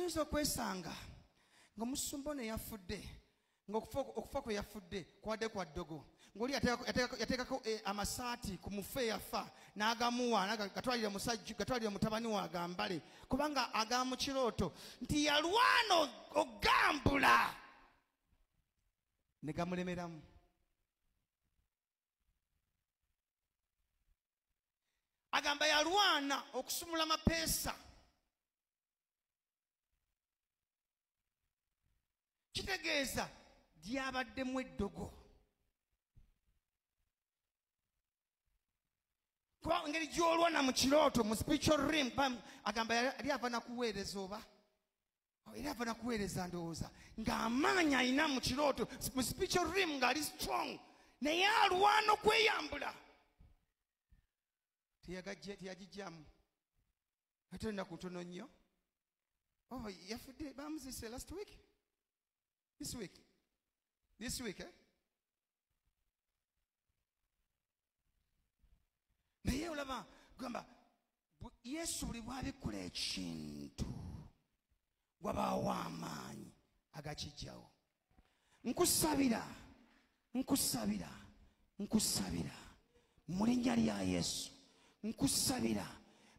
Oyinza okwesanga ng'omusumba ono yafudde, ng'okufa kwe yafudde kwadde kwa ddogo, ng'oli yateekako amasaati ku mufu eyafa n'agamuwa, gatwalire musajja, gatwalire mutabani we agambale, kubanga aga mu kirooto nti yalwana ogambula ne gamulemeramu. Agamba yalwana okusumula amapeesa. Kitegeeza lyabaddemu eddogo. Kuba engeri gy'olwana mu kirooto mu spiritual realm, agamba yali ava na kuweereza oba era ava na kuweereza, ndowooza ng'amaanyi alina mu kirooto mu spiritual realm ng'ali strong, naye alwana okweyambula. Teyagijjamu. Ate ennaku ntono nnyo. Oh, yafudde bamuziise last week? This week? This week, eh? Naye olaba gamba Yesu buli bw'abikkula ekintu wabaawo amaanyi agakijjawo. Nkusabira, nkusabira, nkusabira mu linnya lya Yesu. Nkusabira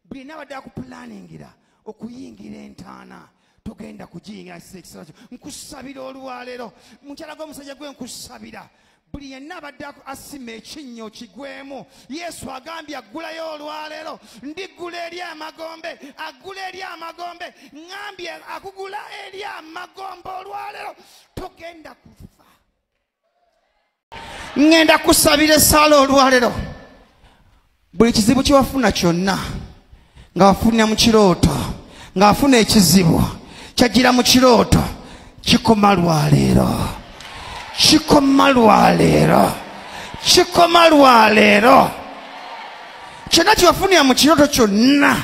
buli n'abadde akupulaningira okuyingira entaana togenda kugiyingira ekisera kyo. Nkusabira olwaleero mukyala gw'omusajja gwe, nkusabira buli yenna abadde asima ekinnyo kigwemu. Yesu agambye aggulayo olwaleero, ndiggula eri amagombe, aggula eri amagombe. Ŋŋambye akugula eri amagombe olwaleero, togenda kufa. Ŋŋenda kusabira essaala olwaleero. Buli kizibu kye wafuna kyonna nga wafunira mu kirooto, ng'afuna ekizibu kyajjira mu kirooto, kikoma lwaleero, kikoma lwaleero, kikoma lwaleero. Kyonna kye wafunira mu kirooto kyonna,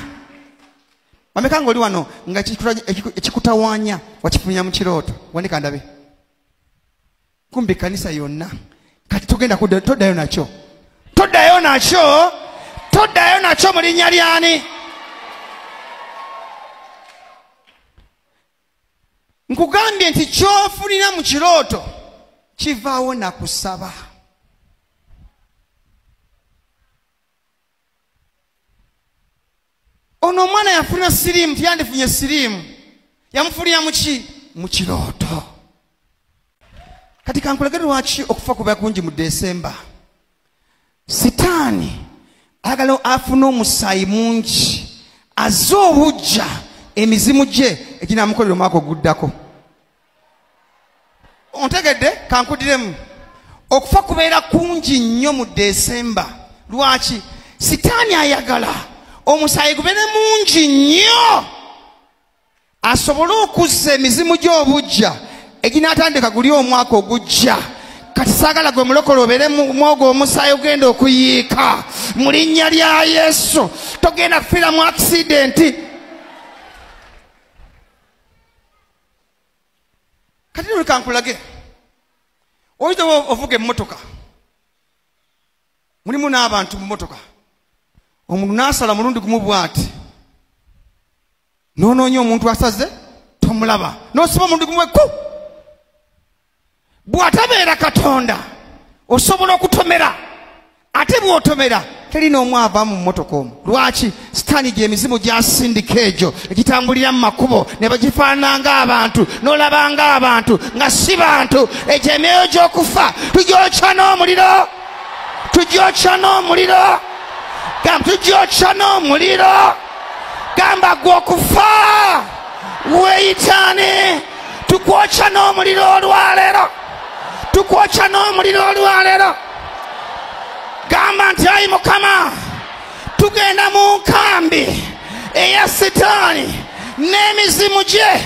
bameka ng'oli wano nga ekikutawaanya wakifunira mu kirooto? Wandika ndabe. Kumbi kanisa yonna kati togenda toddayo nakyo, toddayo nakyo, toddayo nakyo mu linnya lyani? Nkugambye nti ky'ofunira mu kirooto kivaawo na kusaba. Ono omwana yafuna siriimu, tiyandifunye siriimu, yamufunira mu ki? Mu kirooto. Kati kankulage lwaki okufa kuba kungi mu Desemba. Sitaani ayagala afune omusaayi mungi, azze obujja emizimu gye eginaamukolera omwaka oguddako. Ontegedde? Kankuddiremu. Okufa kubeera kungi nnyo mu Desemba. Lwaki? Sitaani ayagala omusaayi gubeere mungi nnyo asobole okuzza emizimu gy'obujja eginaatandika guli omwaka ogujja. Kati saagala gwe mulokole obeere mwogo omusaayi ogenda okuyiika mu linnya lya Yesu. Togenda kufiira mu accident. Kati nno kankulage. Oyinza ovuga emmotoka, mulimu n'abantu mu mmotoka, omuntu n'asala mulundi gumu bw'ati, n'onoonya omuntu asaze tomulaba, n'osiba omulundi gumu ekku. Bw'atabeera Katonda osobola okutomera, ate bw'otomera teri n'omu ava mu mmotoka omwo. Lwaki? Sitaani gy'emizimu gy'asindika egyo egitambulira mu makubo ne bagifaanana ng'abantu, n'olaba ng'abantu nga si bantu. Egyo emyoyo gy'okufa tugyokya n'omuliro, tugyokya n'omuliro, gamba tugyokya n'omuliro. Gamba gwe okufa weeyitaane, tukwokya n'omuliro olwaleero, tukwokya n'omuliro olwaleero. Gamba nti ayi Mukama, tugenda mu nkambi eya Sitaani n'emizimu gye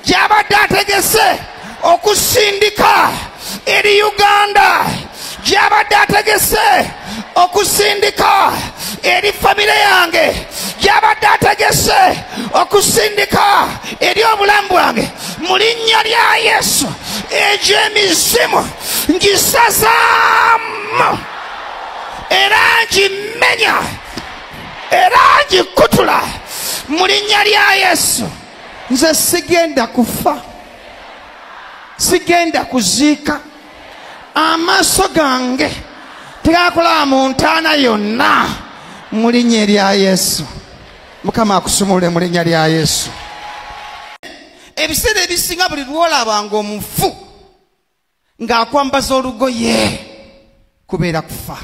gy'abadde ategese okusindika eri Uganda, gy'abadde ategese okusindika eri famire yange, gy'abadde ategese okusindika eri obulamu bwange. Mu linnya lya Yesu egyo emizimu ngisazaamu era ngimenya era ngikutula mu linnya lya Yesu. Nze sigenda kufa, sigenda kuziika, amaaso gange tegakulaba mu ntaana yonna, mu linnya erya Yesu. Mukama akusumulule mu linnya lya Yesu. Ebiseera ebisinga buli lw'olabanga omufu ng'akwambaza olugoye kubeera kufa.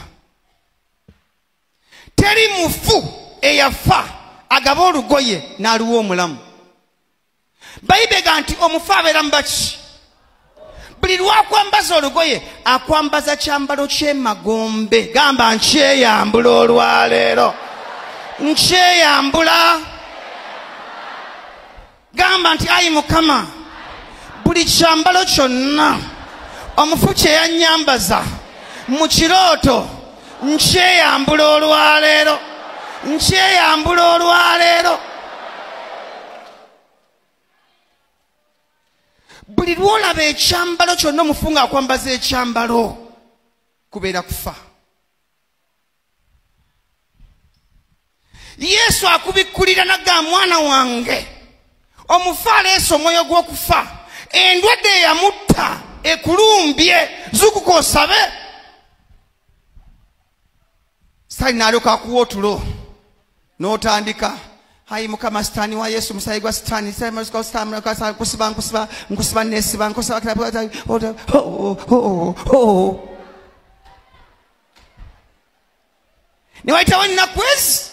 Teri mufu eyafa agaba olugoye n'aluwa omulamu. Bayibuli egamba nti omufu abeera mu baki? Buli lw'akwambaza olugoye akwambaza kyambalo ky'emagombe. Gamba nkyeyambula olwaleero, nkyeyambula. Gamba nti ayi Mukama, buli kyambalo kyonna omufu kye yannyambaza mu kirooto nkyeyambula olwaleero, nkyeyambula olwaleero. Buli lw'olaba ekyambalo kyonna omufu ng'akwambaza ekyambalo kubeera kufa. Yesu akubikkulira n'agamba, mwana wange, omufu aleese omwoyo gw'okufa, endwadde eyamutta ekulumbye, zuukuka osabe. Sitaani n'alyoka akuwa otulo n'otandika, ayi Mukama, sitaani wa Yesu, musayi gwa sitaani, nkusiba nkusiba nkusiba nesiba nkusiba. Ne wayitawo ennaku ezi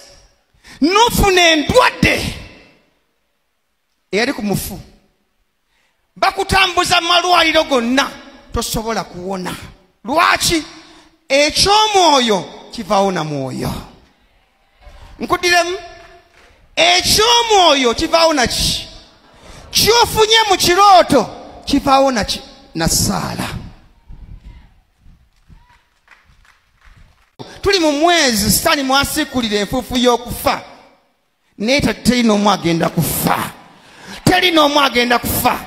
n'ofuna endwadde eyali ku mufu, bakutambuza mu malwaliro gonna, tosobola kuwona. Lwaki? Eky'omwoyo kivaawo na mwoyo. Nkuddiremu, eky'omwoyo kivaawo na ki? Ky'ofunye mu kirooto kivaawo na ki? Na ssaala. Tuli mu mwezi sitaani mwasiikulira enfuufu y'okufa, naye teri n'omu agenda kufa, teri n'omu agenda kufa.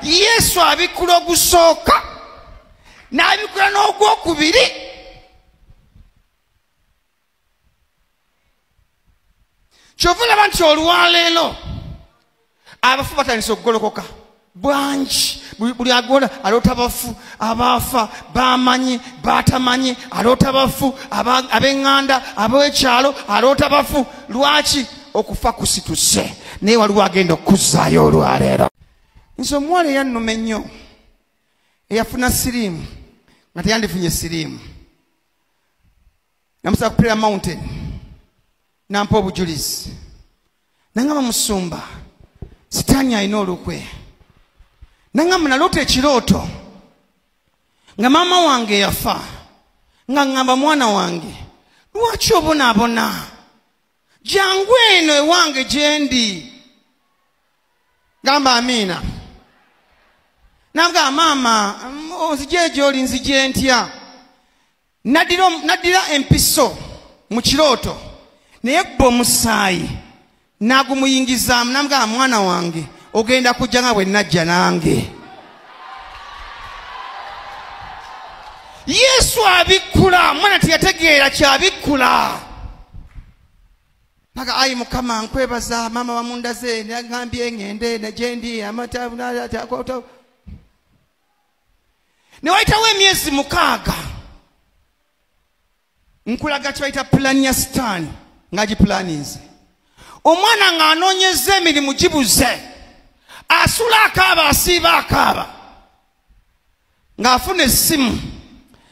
Yesu abikkula ogusooka n'abikkula n'ogwokubiri. Kyova olaba nti olwaleero abafu batandise okugolokoka bangi. Buli agola aloota bafu, abaafa bamanyi batamanyi, aloota bafu ab'eŋŋanda, ab'ekyalo, aloota bafu. Lwaki? Okufa kusituse, naye waliwo agenda okuzzaayo olwaleero. Nze omuwala eyannuma ennyo eyafuna siriimu nga teyandifunye siriimu, namusaba ku Prayer Mountain nampa obujulizi, nangamba musumba, sitaani alina olukwe. Nangamba naloota ekirooto nga maama wange yafa, nga ŋŋamba mwana wange, lwaki obonaabona? Jangu eno ewange gye ndi. Gamba amiina. Nangamba maama, nzije gy'oli, nzije ntya? Naddira empiso mu kirooto naye gba omusaayi n'agumuyingizaamu, namugamba mwana wange, ogenda kujja nga bwe najja nange. Yesu abikkula, mwana teyategeera kyabikkula. Naga ayi Mukama, nkwebaza, maama wamundaze, nagambye ŋŋende ne gye ndi. Ne wayitawo emyezi 6, nkulaga kye bayita pulaani ya sitaani ng'agipulaninze. Omwana ng'anoonyeza emirimu gibuze, asula akaaba, asiiba akaaba, ng'afuna essimu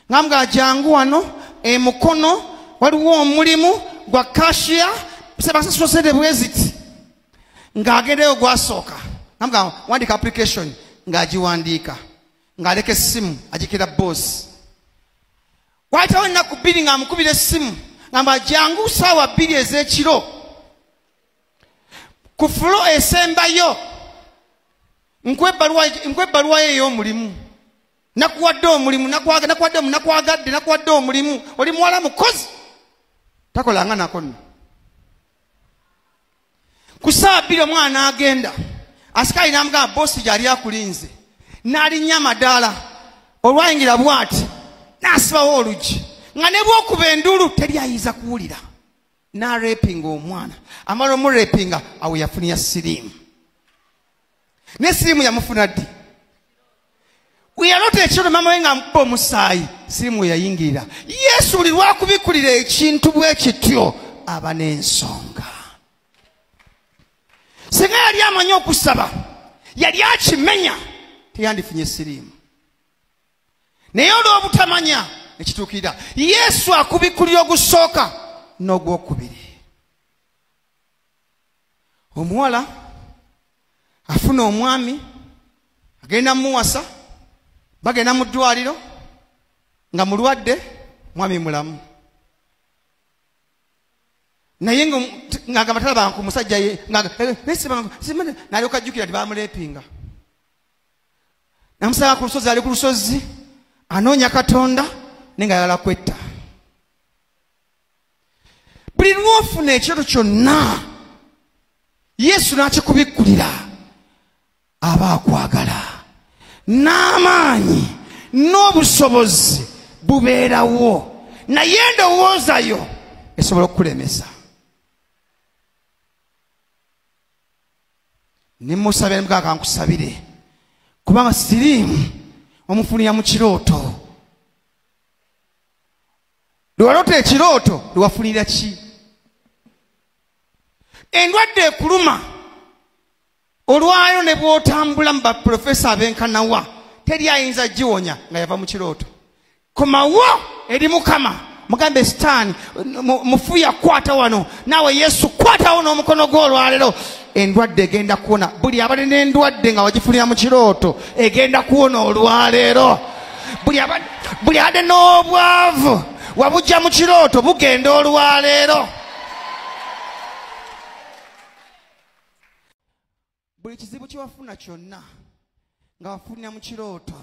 ng'amugamba jangu wano emukono, waliwo omulimu gwa kashiya, basasula ssente bwe ziti. Ng'agendayo gwasooka, ng'amugamba wandiika application, ng'agiwandiika, ng'aleka essimu agikira boosi. Wayitawo ennaku 2 ng'amukubira essimu, ng'amba jangu ssaawa 2 ez'ekiro ku fulo esembayo, nkuwa ebbaluwa yo ey'omulimu, nakuwadde omulimu, nakwagadde, nakuwadde omulimu, oli muwala mukozi, takolanga nako nno. Ku ssaawa 2 omwana n'agenda, asikaali n'amugamba boosi gy'ali akulinze, n'alinnya amadaala, olwayingira bw'ati n'asibawo oluggi, nga ne bw'okuba enduulu teri ayinza kuwulira. N'arepinga omwana, amala omurepinga, awo yafunira siriimu. Naye siriimu yamufuna ddi? Bwe yalota ekirooto maama we ng'amukuba omusaayi, siriimu we yayingirira. Yesu buli lwakubikkulira ekintu bwe kityo aba n'ensonga. Singa yali amanyi okusaba, yali akimenya, teyandifunye siriimu. Naye olw'obutamanya nekituukirira. Yesu akubikkulira ogusooka n'ogwokubiri. Omuwala afuna omwami, agenda mumuwasa, bagenda mu ddwaliro nga mulwadde, mwami mulamu. Naye ng'agamba talabanga ku musajja ye, n'alyoka ajjukira nti baamuleepinga. Namusanga ku lusozi, ali ku lusozi anoonya Katonda naye ng'ayagala kwetta. Buli lw'ofuna ekirooto kyonna Yesu n'akikubikkulira, aba akwagala, n'amaanyi n'obusobozi bubeerawo, naye endowooza yo esobola okukulemesa. Ne musabira, ne mugamba kankusabire, kubanga siriimu omufunira mu kirooto. Lwe waloota ekirooto lwe wafunira ki? Endwadde ekuluma olwayo ne bw'otambula mu baprofesa abenkanawa, teri ayinza giwonya nga yava mu kirooto. Komawo eri Mukama, mugambe sitaani mufu yakwata wano, naawe Yesu kwatawo n'omukono gwo olwaleero, endwadde egenda kuwona. Buli abadde n'endwadde nga wagifunira mu kirooto egenda kuwona olwaleero. Buli abadde n'obwavu wabujja mu kirooto, bugenda olwaleero. Buli kizibu kye wafuna kyonna nga wafunira mu kirooto.